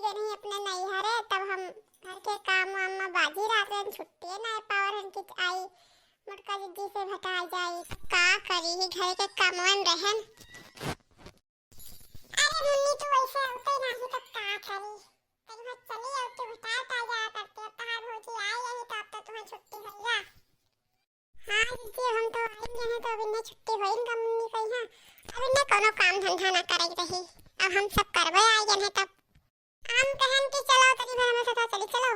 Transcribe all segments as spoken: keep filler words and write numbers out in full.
गए रही अपने नैहरे, तब हम घर के काम वाम में बाजी रहत रहन, छुट्टिए ना पावत रहन कि आई मोटका जिज्जी से भेटाई जाई। का करी, ही घर के काम में रहन। अरे मुन्नी, तू वैसे आवते नाही तब का करी, कहीं चली आवते, भेटाए पाए जाया करते। अब तहार भौजी आई रही तो अब तो तुम्हें छुट्टी होइगा। हाँ जिज्जी, हम तो आई गए हैं तो अब इन्हें छुट्टी होई इनका मुन्नी कहीं। अब इन्हें कोनो काम धंधा ना करे के रही, अब हम सब करबे आई गए हैं तब। हम कहन कि चलो तनी भर हमें साथ चली चलो,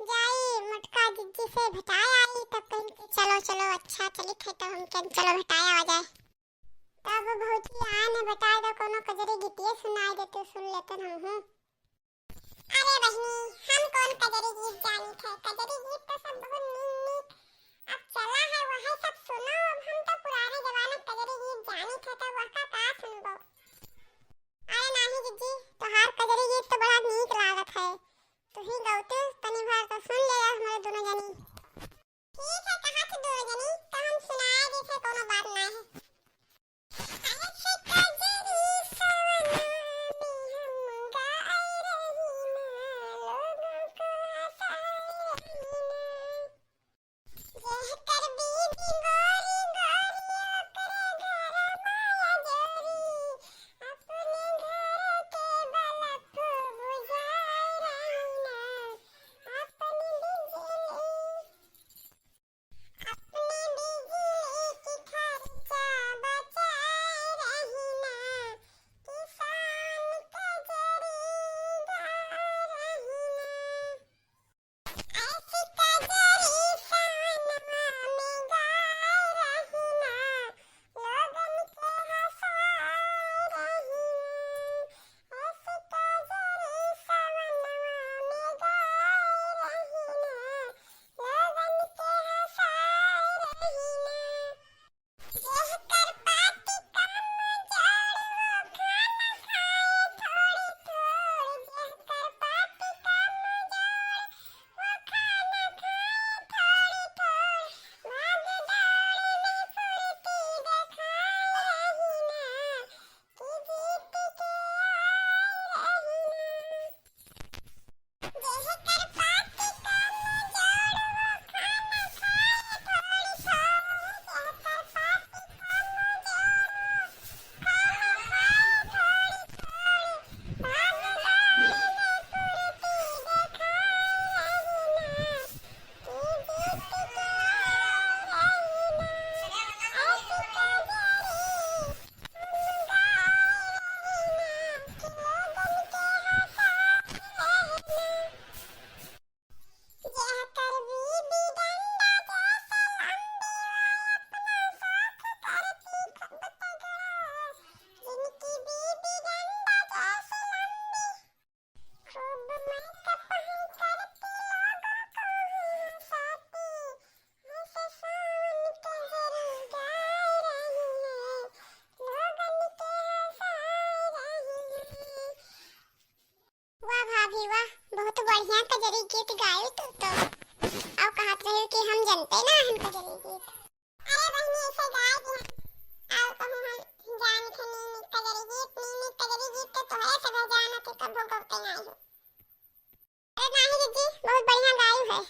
जाई मोटका जिज्जी से भेटाए आई। तब कहन कि चलो चलो, अच्छा चली थे तो हम कहन चलो भेटाए आवा जाए। तब भौजी आए ने भेटाए तो कोनो कजरी गीतिए सुनाई देते, सुन लेते हम हूँ। अरे बहिनी, हम कौन कजरी गीत जानी थे, कजरी गीत तो सब बहुत नीक नीक अब चला है, वह सब सुनो। अब हम तो पुराने जमाने के कजरी गीत जानी थे तो वह का का सुनबो। अरे नाही जिज्जी, तोहार कजरी गीत तो बड़ा नीक लागत है, तू ही गौते तनी भर तो सुन ले हमारे दोनों जनी। ठीक है, कहा थे दोनों जनी, तो हम सुनाए देते, कोनो बात ना है। वाह भाभी वाह, बहुत बढ़िया कजरी गीत गायु तू तो। अउ कहत रही कि हम जनते ना हन कजरी गीत। अरे बहिनी, ऐसे गाय के हम, अउ कहूँ हम जान थे नी, नी कजरी गीत, नी, नी कजरी गीत तो तोहरे सब जाना थे, कबो गौते ना आयो। अरे नाही जिज्जी, बहुत बढ़िया गायु है।